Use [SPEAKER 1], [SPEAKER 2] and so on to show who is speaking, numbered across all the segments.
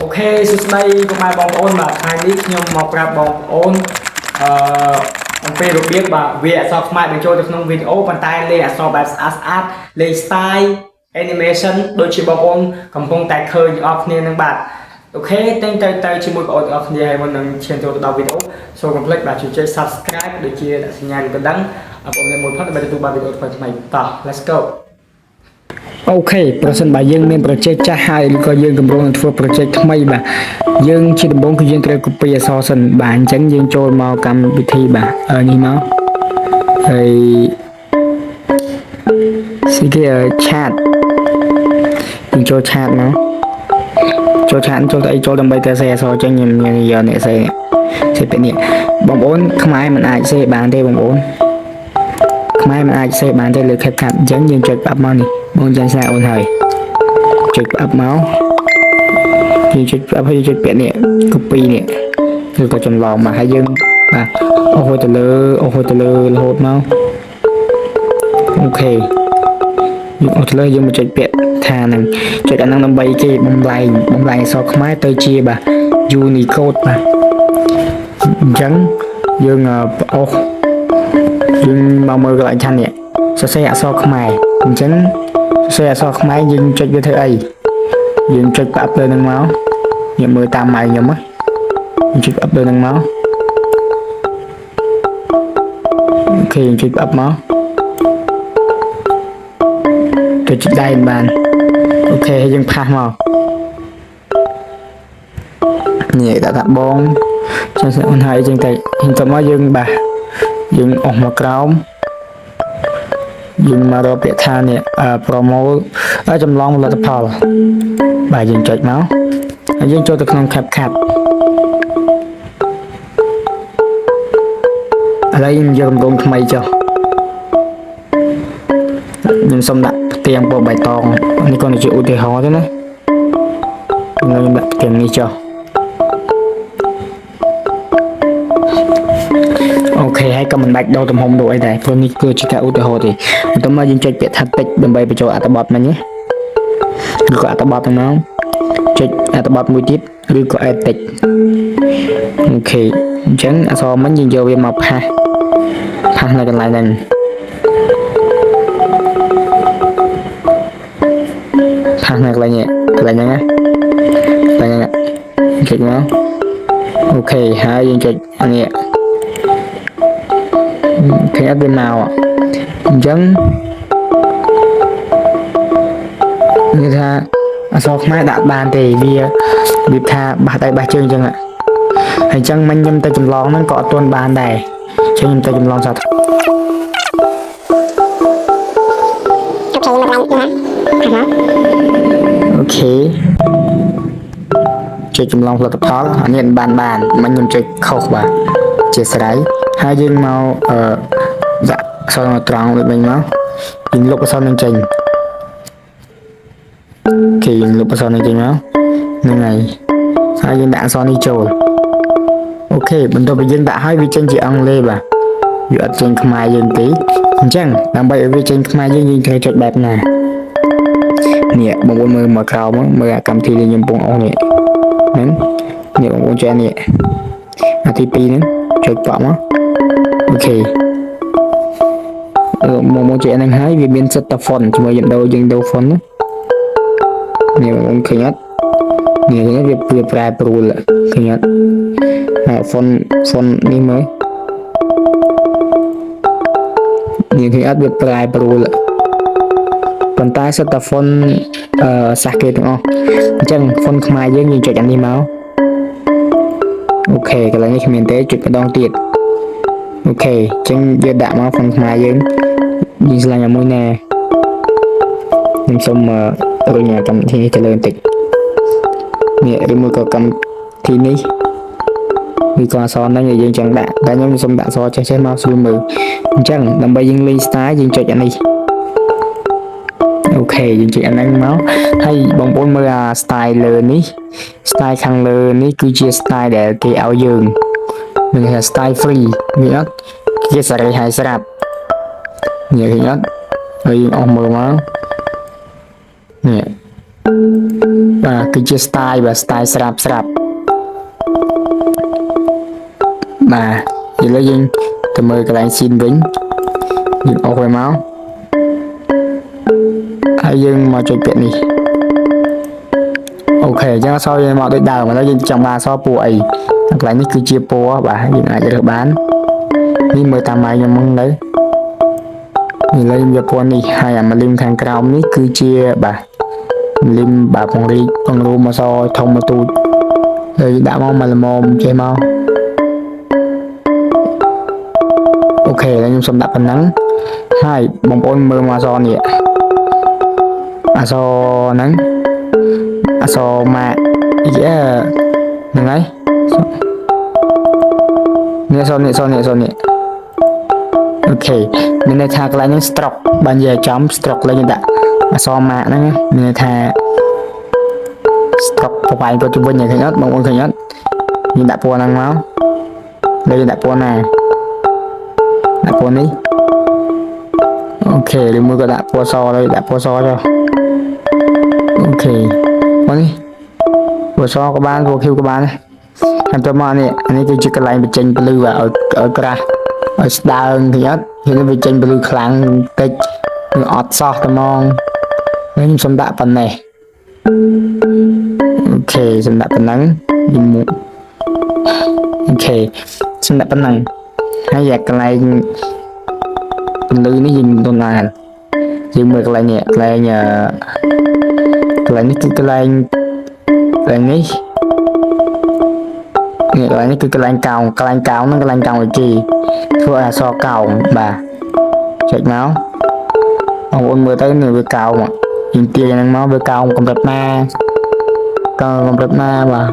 [SPEAKER 1] OK សួស្តីពុកម៉ែបងប្អូនបាទថ្ងៃនេះខ្ញុំមកប្រាប់បងប្អូនអឺអំពីរបៀបបាទវាអក្សរខ្មែរបញ្ចូលទៅក្នុងវីដេអូប៉ុន្តែលេងអក្សរបែបស្អាតស្អាតលេង style animation ដូចជាបងប្អូនកំពុងតែឃើញអស់គ្នានឹងបាទ OK តែងទៅទៅជាមួយបងប្អូនទាំងអស់គ្នាហើយមុននឹងឈានចូលទៅដល់វីដេអូសូមកុំភ្លេចបាទជួយចុច Subscribe ដូចជាដាក់សញ្ញារូបកណ្ដឹងបងប្អូនមួយផងដើម្បីទទួលបានវីដេអូថ្មីៗតោះ let's go. OK ប្រសិនបើយើងមាន project ចាស់ហើយឬក៏យើងកម្រងនឹងធ្វើ project ថ្មីបាទយើងជាដំបូងគឺយើងត្រូវ copy អក្សរសិនបាទអញ្ចឹងយើងចូលមកកម្មវិធីបាទអឺនេះមកហើយស្អីគេ chat យើងចូល chat មកចូល chat ចូលទៅអីចូលដើម្បីតែសេអក្សរអញ្ចឹងខ្ញុំយកនេះសេសេពេលនេះបងប្អូនខ្មែរមិនអាចសេបានទេបងប្អូនខ្មែរមិនអាចសេបានទេលើ CapCut អញ្ចឹងយើងចុច up មកនេះបងចាញ់សារអូនហើយចុច up មកយើងចុច up ហើយយើងចុចពាក្យនេះ copy នេះឬក៏ចម្លងមកហើយយើងបាទអូសទៅលើអូសទៅលើរហូតមក OK យើងអូសទៅលើយើងមកចុចពាក្យថាហ្នឹងចុចអាហ្នឹងដើម្បីគេបំលែងបំលែងអក្សរខ្មែរទៅជាបាទ Unicode បាទអញ្ចឹងយើងអូសយើងមកមើលកន្លែងឆាន់នេះសរសេរអក្សរខ្មែរអញ្ចឹងសរសេរអក្សរខ្មែរយើងចុចវាធ្វើអីយើងចុចបាក់លើនឹងមកខ្ញុំមើលតាមម៉ៅខ្ញុំណាយើងចុច up លើនឹងមក OK យើងចុច up មកទៅចុចដៃមិនបាន OK ហើយយើង paste មកនេះដាក់ថាបងចឹងអូនហើយចឹងតែខ្ញុំទៅមកយើងបាទយើងអស់មកក្រោមយើងមករកពាក្យថានេះ promo ចម្លងផលិតផលបាទយើងចុចមកហើយយើងចូលទៅក្នុង CapCut ឥឡូវខ្ញុំយកកម្រងថ្មីចុះខ្ញុំសុំដាក់ផ្ទាំងពណ៌បៃតងនេះគ្រាន់តែជាឧទាហរណ៍ទេណាខ្ញុំដាក់ផ្ទាំងនេះចុះ OK ហើយក៏មិនបាច់ដូរទំហំដូរអីដែរព្រោះនេះគឺជាការឧទាហរណ៍ទេបន្ទាប់មកយើងចុចពាក្យថាតិចដើម្បីបញ្ចូលអត្ថបទមិញណាឬក៏អត្ថបទហ្នឹងមកចុចអត្ថបទមួយទៀតឬក៏ add តិច OK អញ្ចឹងអក្សរមិញយើងយកវាមក paste paste នៅកន្លែងហ្នឹង paste នៅកន្លែងនេះកន្លែងហ្នឹងណាកន្លែងហ្នឹងចុចមក OK ហើយយើងចុចអានេះឃើញអត់វាមកអញ្ចឹងនិយាយថាអក្សរខ្មែរដាក់បានទេវាវាថាបាសដៃបាសជើងអញ្ចឹងហើយអញ្ចឹងមិញខ្ញុំទៅចម្លងហ្នឹងក៏អត់ទាន់បានដែរអញ្ចឹងខ្ញុំទៅចម្លងសា OK ចុចចម្លងផលិតផលអានេះបានបានមិញខ្ញុំចុចខុសបាទជាស្រ័យហើយយើងមកអឺដាក់អក្សរត្រង់ដូចវិញមកយើងលុបអក្សរនឹងចេញគេយើងលុបអក្សរនឹងចេញមកហ្នឹងហើយហើយយើងដាក់អក្សរនេះចូល OK បន្ទាប់ពីយើងដាក់ហើយវាចេញជាអង់គ្លេសបាទវាអត់ចេញខ្មែរយើងទេអញ្ចឹងដើម្បីឲ្យវាចេញខ្មែរយើងយើងត្រូវចុចបែបណានេះបងប្អូនមើលមកក្រោមមើលអាកម្មវិធីដែលខ្ញុំកំពុងអស់នេះហ្នឹងនេះបងប្អូនចុចនេះអាទី2ហ្នឹងចុចប៉ក់មក OK មកមកចុចហ្នឹងហើយវាមានសិតតា font ជាមួយយើងដូរយើងដូរ font ណានេះបងប្អូនឃើញអត់នេះវាវាប្រែប្រួលឃើញអត់ហើយ font font នេះមើលនេះឃើញអត់វាប្រែប្រួលប៉ុន្តែសិតតា font អឺសាសគេទាំងអស់អញ្ចឹង font ខ្មែរយើងយើងចុចអានេះមក OK កន្លែងនេះគ្មានទេចុចម្ដងទៀត OK អញ្ចឹងយើងដាក់មក font ខ្មែរយើងយើងឆ្លាញ់អាមួយណាខ្ញុំសុំរុញកម្មវិធីនេះទៅលើបន្តិចនេះឬមួយក៏កម្មវិធីនេះឬក៏អក្សរហ្នឹងដែលយើងចង់ដាក់តែខ្ញុំសុំដាក់អក្សរចេះចេះមកស្រួលមើលអញ្ចឹងដើម្បីយើងលេង style យើងចុចអានេះ OK យើងចុចអាហ្នឹងមកហើយបងប្អូនមើលអា style លើនេះ style ខាងលើនេះគឺជា style ដែលគេឲ្យយើងមានថា style free មានអត់គេសេរីឲ្យស្រាប់នេះឃើញអត់ហើយយើងអស់មើលមកនេះ បាទគឺជា style បាទ style ស្រាប់ស្រាប់បាទឥឡូវយើងទៅមើលកន្លែង scene វិញយើងអូសវាមកហើយយើងមកចុចពាក្យនេះOK អញ្ចឹងអក្សរយើងមកដូចដើមឥឡូវយើងចង់បានអក្សរពណ៌អីកន្លែងនេះគឺជាពណ៌បាទយើងអាចរើសបាននេះមើលតាមម៉ៃខ្ញុំហ្នឹងទៅនេះឡើយខ្ញុំយកពណ៌នេះហើយអាម៉ាលីមខាងក្រោមនេះគឺជាបាទលីមបាទពង្រីកពង្រួមអក្សរធំមកទូចហើយដាក់មកមកល្មមចេះមក OK ឥឡូវខ្ញុំសុំដាក់ប៉ុណ្ណឹងហើយបងប្អូនមើលមកអក្សរនេះអក្សរហ្នឹងអក្សរម៉ាកយេហ្នឹងហើយនេះអក្សរនេះអក្សរនេះអក្សរនេះOK មានន័យថាកន្លែងហ្នឹង stroke បាននិយាយចំ stroke លេងដាក់អក្សរម៉ាកហ្នឹងមានន័យថា stroke ប្រវែងគាត់ជុំវិញឃើញអត់បងប្អូនឃើញអត់យើងដាក់ពណ៌ហ្នឹងមកលើយើងដាក់ពណ៌ណាដាក់ពណ៌នេះOK ឬមួយក៏ដាក់ពណ៌សទៅដាក់ពណ៌សចុះOK ពណ៌នេះពណ៌សក៏បានពណ៌ខៀវក៏បានដែរហើយទៅមកនេះអានេះគឺជាកន្លែងបញ្ចេញពលឺបាទឲ្យឲ្យក្រាស់ឲ្យស្ដើងឃើញអត់ឃើញបញ្ចេញពលឺខ្លាំងតិចនឹងអត់សោះតែហ្មងខ្ញុំសុំដាក់ប៉ុណ្ណេះOK សម្រាប់ប៉ុណ្ណឹងយមុOK សម្រាប់ប៉ុណ្ណឹងហើយអាកន្លែងពន្លឺនេះយើងមិនទាន់បានយើងមើលកន្លែងនេះកន្លែងអឺកន្លែងនេះគឺកន្លែងកន្លែងនេះនេះកន្លែងនេះគឺកន្លែងកោងកន្លែងកោងហ្នឹងកន្លែងកោងឲ្យគេធ្វើឲ្យអក្សរកោងបាទចុចមកបងប្អូនមើលទៅនេះវាកោងយើងទាញហ្នឹងមកវាកោងកម្រិតណាកោងកម្រិតណាបាទ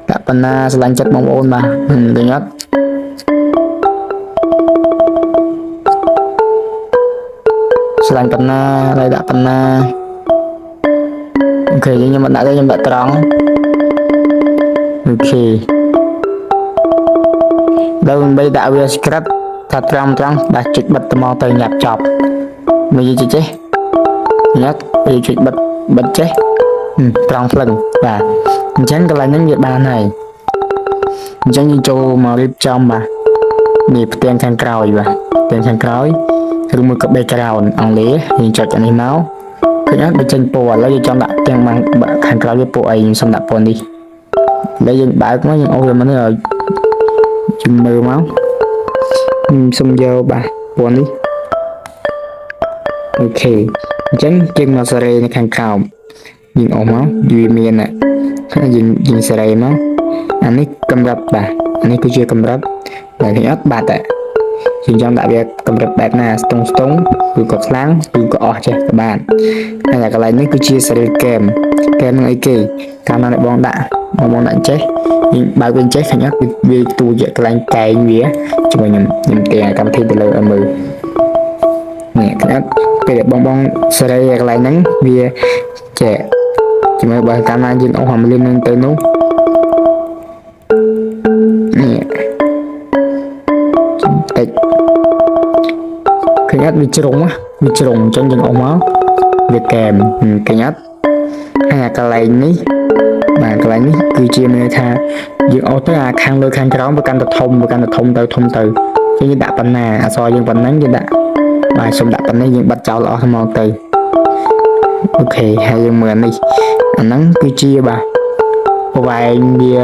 [SPEAKER 1] ដាក់បណ្ណាស្រឡាញ់ចិត្តបងប្អូនបាទឃើញអត់ស្រឡាញ់បណ្ណាហើយដាក់បណ្ណាOK ខ្ញុំមិនដាក់ទេខ្ញុំដាក់ត្រង់OK ដើម្បីដាក់វា script ថាត្រង់ត្រង់ដាក់ចុចបិទទៅមកទៅញាប់ចប់មើលយីចេះញាត់ពេលចុចបិទបិទចេះត្រង់ភ្លឹងបាទអញ្ចឹងកន្លែងហ្នឹងវាបានហើយអញ្ចឹងយើងចូលមករៀបចំបាទនេះផ្ទាំងខាងក្រោយបាទផ្ទាំងខាងក្រោយឬមួយក៏ background អង់គ្លេសយើងចុចអានេះមកឃើញអត់បញ្ចេញពណ៌ឥឡូវយើងចង់ដាក់ផ្ទាំងខាងក្រោយវាពណ៌អីខ្ញុំសុំដាក់ពណ៌នេះឥឡូវយើងបើកមកយើងអូសវាមកនេះឲ្យជំមើមកខ្ញុំសុំយកបាទពណ៌នេះOK អញ្ចឹងយើងមកសេរីនៅខាងក្រោមយើងអូសមកវាមានយើងយើងសេរីមកអានេះកម្រិតបាទអានេះគឺជាកម្រិតបាទឃើញអត់បាត់តែយើងចង់ដាក់វាកម្រិតបែបណាស្ទង់ស្ទង់ឬក៏ខ្លាំងឬក៏អស់ចេះក៏បានហើយកន្លែងនេះគឺជាសេរីគែមកែមនឹងអីគេកាលណាបងដាក់បងបងដាក់ចេះយើងបើកវិញចេះឃើញអត់វាទូជាកន្លែងកែងវាជាមួយខ្ញុំខ្ញុំផ្ទាំងកម្មវិធីទៅលើឲ្យមើលនេះឃើញអត់ពេលដែលបងបងសេរីកន្លែងហ្នឹងវាចេះជាមួយបើកាលណាយើងអូសអាមលីមនឹងទៅនោះនេះតិចឃើញអត់វាជ្រុងវាជ្រុងអញ្ចឹងយើងអូសមកវាកែមឃើញអត់ហើយអាកន្លែងនេះបាទកន្លែងនេះគឺជាមានន័យថាយើងអូសទៅអាខាងលើខាងក្រោមវាកាន់តែធំវាកាន់តែធំទៅធំទៅអញ្ចឹងយើងដាក់ប៉ុណ្ណាអក្សរយើងប៉ុណ្ណឹងយើងដាក់បាទសុំដាក់ប៉ុណ្ណេះយើងបិទចោលអស់ហ្មងទៅOK ហើយយើងមើលនេះអាហ្នឹងគឺជាបាទប្រវែងវា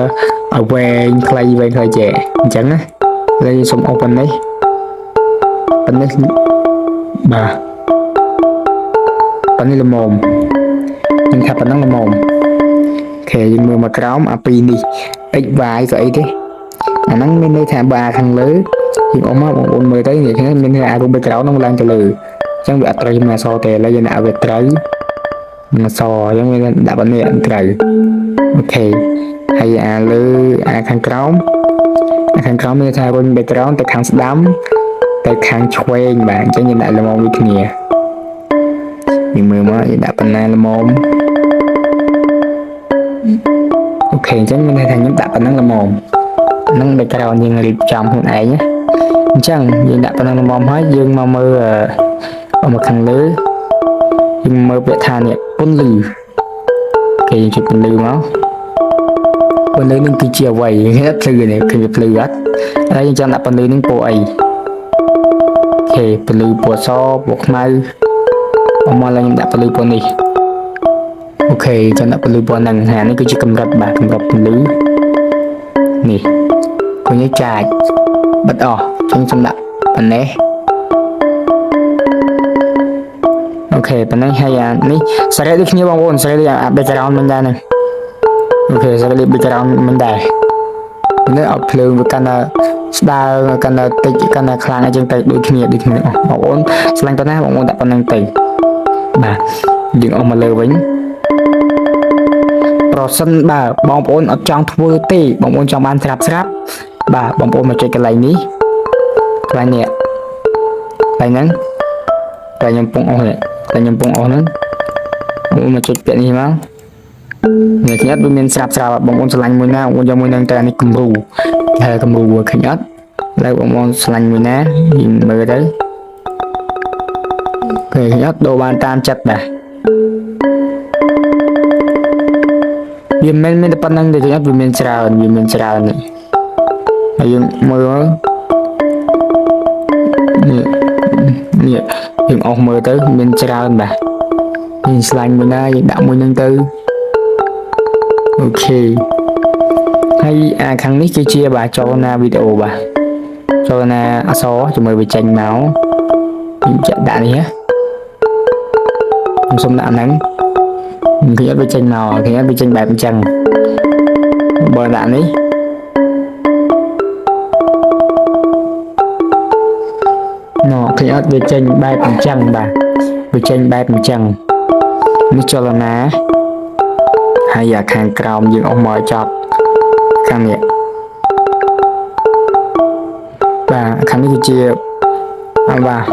[SPEAKER 1] ឲ្យវែងខ្លីវែងខ្លីចេះអញ្ចឹងណាឥឡូវយើងសុំអូសប៉ុណ្ណេះប៉ុណ្ណេះបាទប៉ុណ្ណេះល្មមខ្ញុំថាប៉ុណ្ណឹងល្មម OK យើងមើលមកក្រោមអាពីរនេះ x y ក៏អីទេអាហ្នឹងមានន័យថាបើអាខាងលើយើងអ៊ំមកបងប្អូនមើលទៅនិយាយគ្នាមានន័យអារូប background ហ្នឹងឡើងទៅលើអញ្ចឹងវាអត់ត្រូវជាមួយអក្សរទេឥឡូវយើងដាក់វាត្រូវនឹងអក្សរអញ្ចឹងវាដាក់ប៉ុណ្នេះអត់ត្រូវ OK ហើយអាលើអាខាងក្រោមអាខាងក្រោមមានន័យថារុញ background ទៅខាងស្ដាំទៅខាងឆ្វេងបាទអញ្ចឹងយើងដាក់ល្មមដូចគ្នាយើងមើលមកយើងដាក់ប៉ុណ្ណាល្មម OK អញ្ចឹងមានន័យថាខ្ញុំដាក់ប៉ុណ្ណឹងល្មមហ្នឹង background យើងរៀបចំខ្លួនឯងណាអញ្ចឹងយើងដាក់ប៉ុណ្ណឹងល្មមហើយយើងមកមើលអមកខាងលើយើងមើលពាក្យថានេះពន្លឺ គេយើងចុចពន្លឺមកពន្លឺនឹងគឺជាអ្វីគេភ្លឺនេះឃើញវាភ្លឺអត់ហើយយើងចង់ដាក់ពន្លឺនឹងពណ៌អី OK ពន្លឺពណ៌សពណ៌ខ្មៅអមឡើយខ្ញុំដាក់ពន្លឺពណ៌នេះ OK ចង់ដាក់ពន្លឺពណ៌ហ្នឹងហើយអានេះគឺជាកម្រិតបាទកម្រិតពន្លឺនេះឃើញចាចបិទអស់ចឹងខ្ញុំដាក់ប៉ុណ្ណេះ OK ប៉ុណ្ណេះហើយអានេះសារ៉េដូចគ្នាបងប្អូនសារ៉េដូចអា background មិនដែរហ្នឹង OK សារ៉េដូច background មិនដែរនេះឲ្យភ្លើងវាកាន់តែស្ដើងកាន់តែតិចកាន់តែខ្លាំងអញ្ចឹងទៅដូចគ្នាដូចគ្នាអស់បងប្អូនស្លាញ់ប៉ុណ្ណាបងប្អូនដាក់ប៉ុណ្ណឹងទៅបាទយើងអស់មកលើវិញប្រសិនបើបងប្អូនអត់ចង់ធ្វើទេបងប្អូនចង់បានស្រាប់ស្រាប់បាទបងប្អូនមកចុចកន្លែងនេះកន្លែងនេះកន្លែងហ្នឹងតែខ្ញុំពងអស់នេះតែខ្ញុំពងអស់ហ្នឹងបងប្អូនមកចុចពាក្យនេះមកនេះខ្ញុំវាមានស្រាប់ស្រាប់បងប្អូនស្រឡាញ់មួយណាបងប្អូនយកមួយហ្នឹងតែអានេះគំរូគេហៅគំរូឃើញអត់ឥឡូវបងប្អូនស្រឡាញ់មួយណាយើងមើលទៅឃើញអត់ដូរបានតាមចិត្តបាទវាមិនមែនមានតែប៉ុណ្្នឹងទេឃើញអត់វាមានច្រើនវាមានច្រើននេះហើយយើងមើលនេះនេះយើងអស់មើលទៅមានច្រើនបាទយើងស្លាញ់មួយណាយើងដាក់មួយហ្នឹងទៅ OK ហើយអាខាងនេះគឺជាបាទចលនាវីដេអូបាទចលនាអក្សរជាមួយវាចេញមកខ្ញុំចាក់ដាក់នេះណាខ្ញុំសុំដាក់ហ្នឹងឃើញអត់វាចេញមកឃើញអត់វាចេញបែបអញ្ចឹងបើដាក់នេះណឃើញអត់វាចេញបែបអញ្ចឹងបាទវាចេញបែបអញ្ចឹងនេះចលនាហើយអាខាងក្រោមយើងអស់មកឲ្យចប់ខាងនេះបាទខាងនេះគឺជាបាទ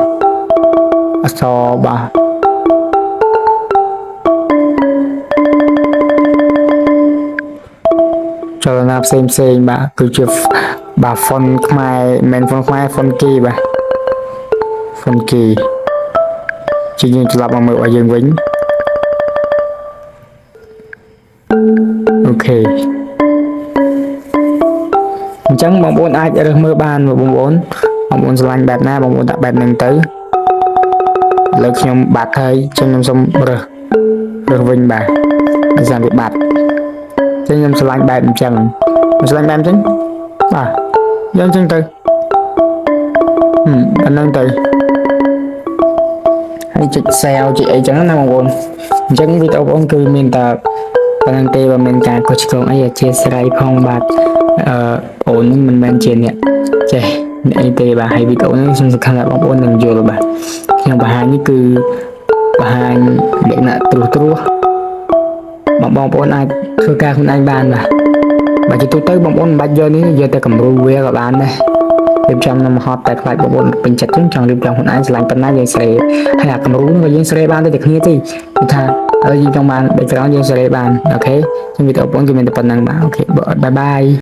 [SPEAKER 1] អក្សរបាទចលនាផ្សេងផ្សេងបាទគឺជាបាទ font ខ្មែរមិនមែន font ខ្មែរ font គេបាទ font គេជាយើងត្រឡប់មកមើលរបស់យើងវិញ OK អញ្ចឹងបងប្អូនអាចរើសមើលបានបងប្អូនបងប្អូនស្រឡាញ់បែបណាបងប្អូនដាក់បែបហ្នឹងទៅឥឡូវខ្ញុំបាត់ហើយអញ្ចឹងខ្ញុំសូមរើសរើសវិញបាទដោយសារវាបាត់អញ្ចឹងខ្ញុំស្រឡាញ់បែបអញ្ចឹងខ្ញុំស្រឡាញ់បែបអញ្ចឹងបាទយកអញ្ចឹងទៅប៉ុណ្្នឹងទៅហើយចុច save ចុចអីចឹងណាបងប្អូនអញ្ចឹងវីដេអូបងប្អូនគឺមានតែប៉ុណ្្នឹងទេបើមានការខុសឆ្គងអីអធិស្ឋានផងបាទអឺអូននឹងមិនមែនជាអ្នកចេះអ្នកអីទេបាទហើយវីដេអូនេះខ្ញុំសង្ឃឹមថាបងប្អូននឹងយល់បាទខ្ញុំបង្ហាញនេះគឺបង្ហាញលក្ខណៈត្រួសត្រាសបងបងប្អូនអាចធ្វើការខ្លួនឯងបានបាទបើជាទូទៅបងប្អូនមិនបាច់យកនេះយកតែគំរូវាក៏បានដែររៀបចំនំហត់តែខ្លាចបងប្អូនពេញចិត្តចឹងចង់រៀបចំខ្លួនឯងស្រឡាញ់ប៉ុណ្ណាយើងស្រេហើយអាគំរូនោះក៏យើងស្រេបានដូចតែគ្នាទេគឺថាឥឡូវយើងចង់បាន background យើងស្រេបាន OK ចឹងវីដេអូបងប្អូនគឺមានតែប៉ុណ្្នឹងបាទ OK bye bye.